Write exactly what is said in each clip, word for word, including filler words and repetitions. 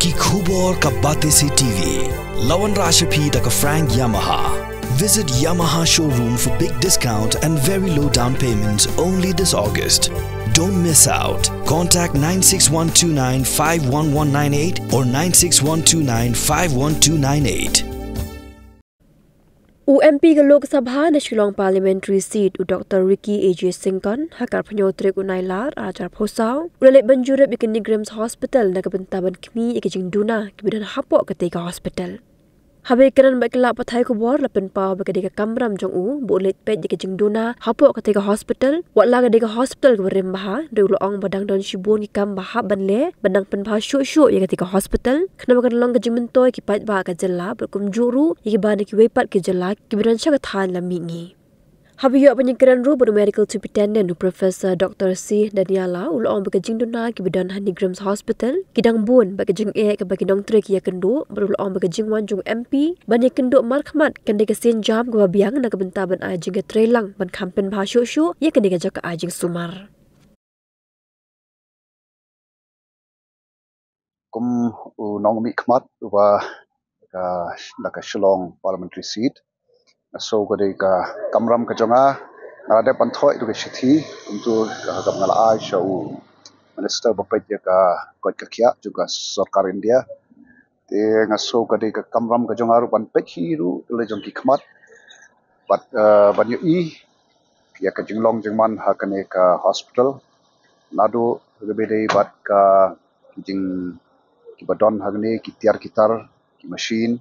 Ki khubor ka Batesi T V. La wanrah sha phi da ka Frank Yamaha. Visit Yamaha showroom for big discount and very low down payments only this August. Don't miss out. Contact nine six one two nine five one one nine eight or nine six one two nine five one two nine eight. U M P ka Lok Sabha na Shillong Parliamentary Seat, u Doctor Ricky A J Syngkon, ha ka arphew hynñiew tarik u Nailar, ar hajar arphew saw, u la leit ban jurip ïa ka NEIGRIHMS Hospital na ka bynta ban khmih ïa ka jingduna kiba don hapoh katei ka hospital. Haba ïakren bad ki lad pathai khubor, la pynpaw ba ka dei ka kamram jong u ba u leit peit ïa ka jingduna hapoh katei ka hospital, wat la ka dei ka hospital kaba rim bha, hynrei u la ong ba dang don shibun ki kam ba hap ban leh ban nang pynbha shuh shuh ïa katei ka hospital, khnang ba kan long ka jingmyntoi ki paidbah ka jylla bad kumjuh ruh ïa kiba na kiwei pat ki jylla kiba don sha ka thaiñ la mihngi. Haba ïoh ban ïakren ruh bad u Medical Superintendent, u Professor Doctor C Daniela, u la ong ba ka jingduna kiba don ha NEIGRIHMS Hospital ki dang bun bad ka jingeh kaba ki nongtrei ki ïakynduh, bad u la ong ba ka jingwan jong u M P ban ïakynduh markhmat kan dei ka sienjam kaba biang na ka bynta ban ai jingïatreilang ban kham pynbha shuh shuh ïa kane ka jaka ai jingsumar. Kum u nongmihkhmat uba ka, na ka Shillong Parliamentary Seat, nga sngew ka dei ka kamram ka jong nga, nga la dep ban thoh ïa ka shithi, kumta ka, ka nga la ai sha u Minister ba peit ïa ka koit ka khiah jong ka sorkar India. Te nga sngew ka dei ka kamram ka jong nga ruh ban peit hi ruh la jong ki khmat bad, eh, ban ïohi ïa ka jinglong jingman ha kane ka hospital. Naduh kaba dei bad ka ki jing kiba don hangne, ki tiar ki tar, ki machine,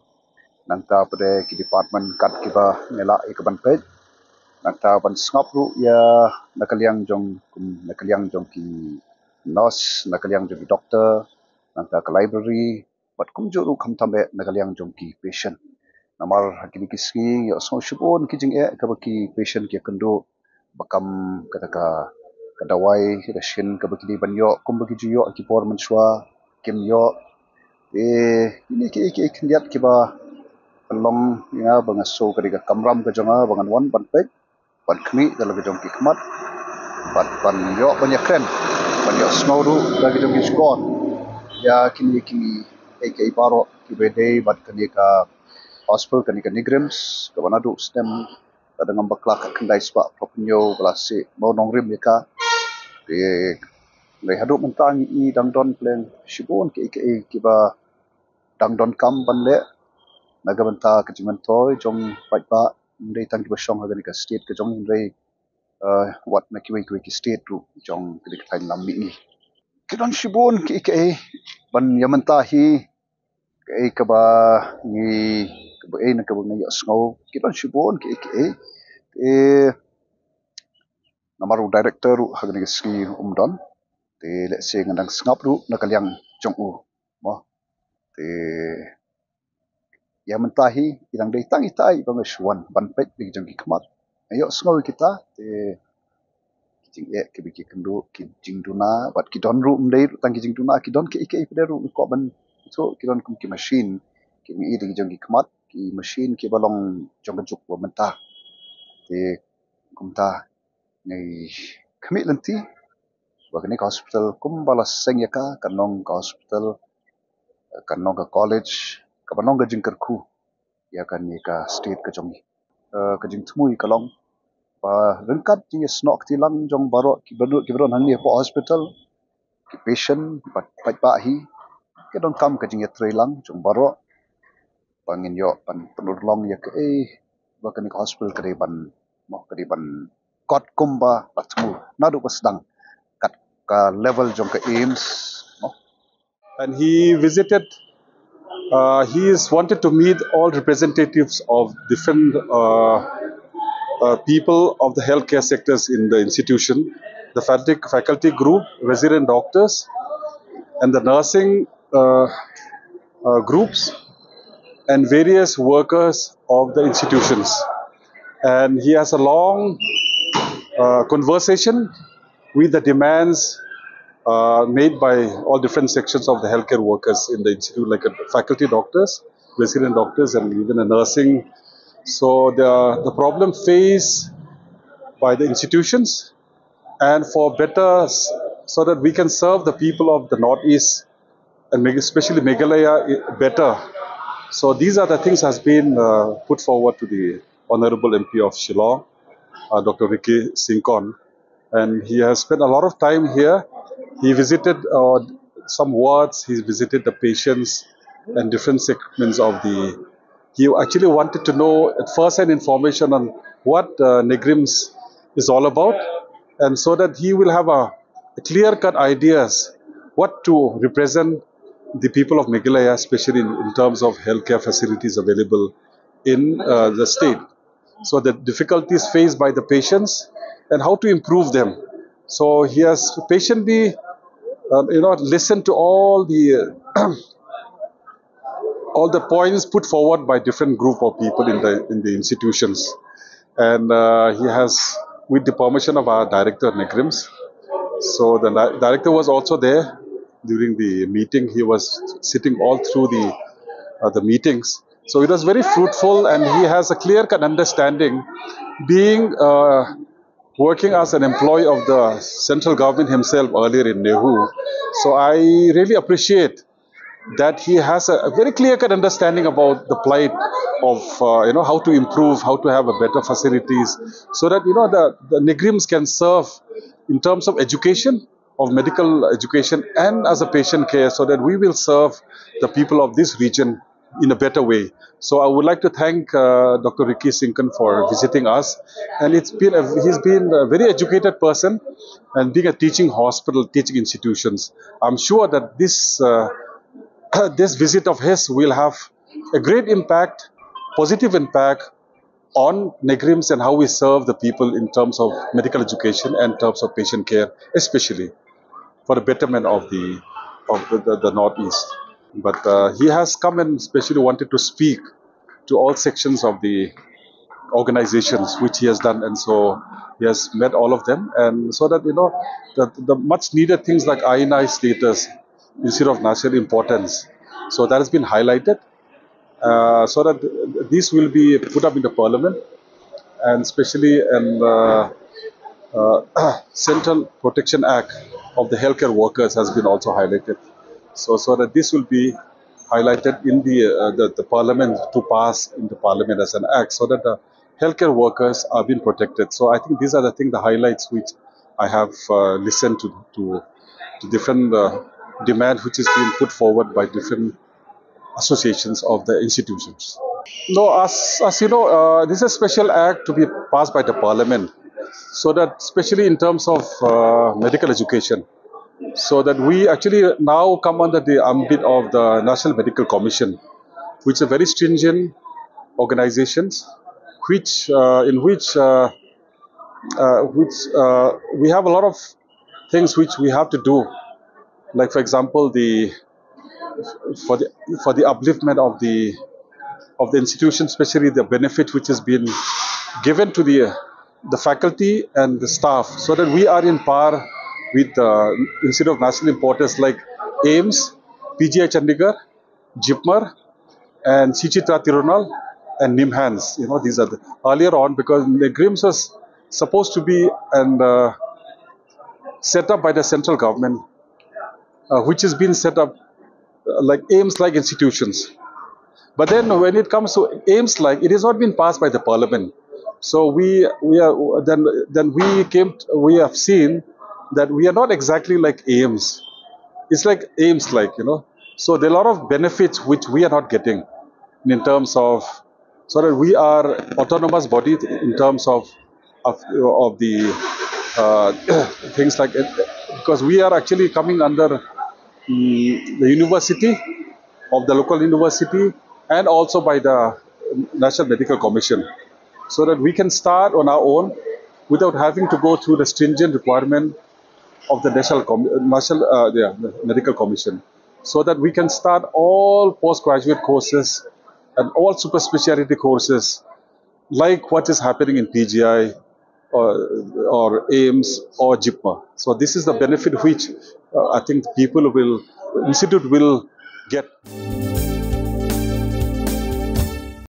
nangta pat ki department kat kiba ngi lah ïa ka ban peit. Nangta ban sngap ruh ïa na ka liang jong, kum na ka liang jong ki nurse, na ka liang jong ki doctor, nangta ka library, bad kumjuh ruh khamtam eh na ka liang jong ki patient. Namar ha kine ki sngi ngi ïohsngew shibun ki jingeh kaba ki patient ki ïakynduh, ba kam kata ka, ka dawai, ka dashin kaba ki dei ban ïoh kumba ki ju ïoh ha ki por mynshuwa kim ïoh. Eh, kine ki, ki, ki khyndiat kiba pynlong ïa nga ba nga sngew ka dei ka kamram ka jong nga ba ngan wan ban peit, ban khmih da la ka jong ki khmat, bad ban ïoh ban ïakren, ban ïohsngew ruh da la ka jong ki shkor ïa kine kiei kiei baroh kiba dei bad kane ka hospital, kane ka NEIGRIHMS, kaba naduh u snem ka dang ngam bakla ka khyndai spah phew hynñiew ba la seh mawnohrim ïa ka. Te ngi haduh mynta ngi i dang don pleng shibun kiei kiei kiba dang donkam ban leh na ka bynta ka jingmyntoi jong paidbah, ym dei tang kiba shong ha kane ka state ka jong ngi, hynrei, eh, wat na kiwei kiwei ki state ruh jong kane ka thaiñ lam mihngi. Ki don shibun kiei kiei ban ïa mynta hi, kaei kaba ngi, kaba ei na kaba ngi ïohsngew, ki don shibun kiei kiei. Eh, namar u director ruh ha kane ka sngi um don. Te lehse ngan dang sngap ruh na ka liang jong u. Mo. Te ïa mynta hi, i dang dei tang itai ba nga shu wan ban peit da ki jong ki khmat. Nga ïohsngew ïa kita, te ki jingeh kiba ki ïakynduh, ki jingduna, bad ki don ruh, ym dei ruh tang ki jingduna, ki don kiei kiei pat ruh, ko ban ito, ki don kum ki machine, ki ngi i da ki jong ki khmat, ki machine kiba long jong ka juk ba mynta. Te kumta ngi khmih lynti ba kane ka hospital kumba la seng ïa ka, kan long ka hospital, kan long ka college, kaba long ka jingkyrkhu ïa kane ka state ka jong ngi. Eh, ka jingthmu ka long ba ryngkat jingïasnoh kti lang jong baroh kiba don, kiba don hangne hapoh hospital, ki patient bad paidbah hi, ki donkam ka jingïatreilang jong baroh ba ngin ïoh ban pynurlong ïa kaei ba kane ka hospital ka dei ban, mo, ka dei ban kot kumba la thmu naduh ba sdang, kat ka level jong ka AIIMS, mo. And he visited, uh, he is wanted to meet all representatives of different, uh, uh, people of the healthcare sectors in the institution, the faculty, faculty group, resident doctors, and the nursing, uh, uh, groups and various workers of the institutions. And he has a long, uh, conversation with the demands, uh, made by all different sections of the healthcare workers in the institute, like, uh, faculty doctors, resident doctors, and even a nursing. So the, the problem faced by the institutions, and for better s-, so that we can serve the people of the Northeast and Meg- especially Meghalaya i- better. So these are the things has been uh, put forward to the Honorable M P of Shillong, uh, Doctor Ricky Syngkon, and he has spent a lot of time here. He visited uh, some wards, he visited the patients and different segments of the. He actually wanted to know at first hand information on what uh, NEIGRIHMS is all about, and so that he will have a clear-cut ideas what to represent the people of Meghalaya, especially in, in terms of healthcare facilities available in uh, the state. So the difficulties faced by the patients and how to improve them. So he has patiently, uh, you know, listened to all the uh, all the points put forward by different group of people in the in the institutions, and uh, he has, with the permission of our director NEIGRIHMS. So the di- director was also there during the meeting. He was sitting all through the uh, the meetings. So it was very fruitful, and he has a clear-cut understanding, being uh, working as an employee of the central government himself earlier in NEHU. So I really appreciate that he has a, a very clear-cut understanding about the plight of uh, you know, how to improve, how to have a better facilities, so that you know the, the NEIGRIHMS can serve in terms of education, of medical education, and as a patient care, so that we will serve the people of this region in a better way. So I would like to thank uh, Doctor Ricky Syngkon for visiting us, and it's been a, he's been a very educated person, and being a teaching hospital, teaching institutions. I'm sure that this uh, this visit of his will have a great impact, positive impact on NEIGRIHMS and how we serve the people in terms of medical education and terms of patient care, especially for the betterment of the of the, the, the Northeast. But uh, he has come and specially wanted to speak to all sections of the organizations, which he has done, and so he has met all of them, and so that you know the, the much needed things like I N I status, Institute of National Importance, so that has been highlighted, uh, so that these will be put up in the parliament, and especially an uh, uh, Central Protection Act of the healthcare workers has been also highlighted. So, so that this will be highlighted in the, uh, the the parliament, to pass in the parliament as an act, so that the healthcare workers are being protected. So I think these are the thing, the highlights which I have uh, listened to to to different uh, demand which is being put forward by different associations of the institutions. No, as as you know, uh, this is a special act to be passed by the parliament, so that especially in terms of uh, medical education, so that we actually now come under the ambit of the National Medical Commission, which is a very stringent organizations, which uh, in which uh, uh, which uh, we have a lot of things which we have to do, like for example, the for the for the upliftment of the of the institution, especially the benefit which has been given to the the faculty and the staff, so that we are in par with the Institute of National Importance like AIIMS, PGI Chandigarh, JIPMER, and Suchitra Tirunal and NIMHANS. You know, these are the, earlier on, because NEIGRIHMS was supposed to be and uh, set up by the central government, uh, which has been set up uh, like AIIMS-like institutions. But then when it comes to AIIMS-like, it has not been passed by the parliament. So we we are then then we came we have seen that we are not exactly like AIIMS. It's like AIIMS-like, you know. So there are a lot of benefits which we are not getting in terms of, so that we are autonomous body in terms of of, of the uh, things like it, because we are actually coming under mm, the university, of the local university, and also by the National Medical Commission, so that we can start on our own without having to go through the stringent requirement of the National, Com- National uh, yeah, Medical Commission, so that we can start all postgraduate courses and all super speciality courses like what is happening in PGI or, or AIIMS or JIPMER. So this is the benefit which uh, I think people will, institute will get.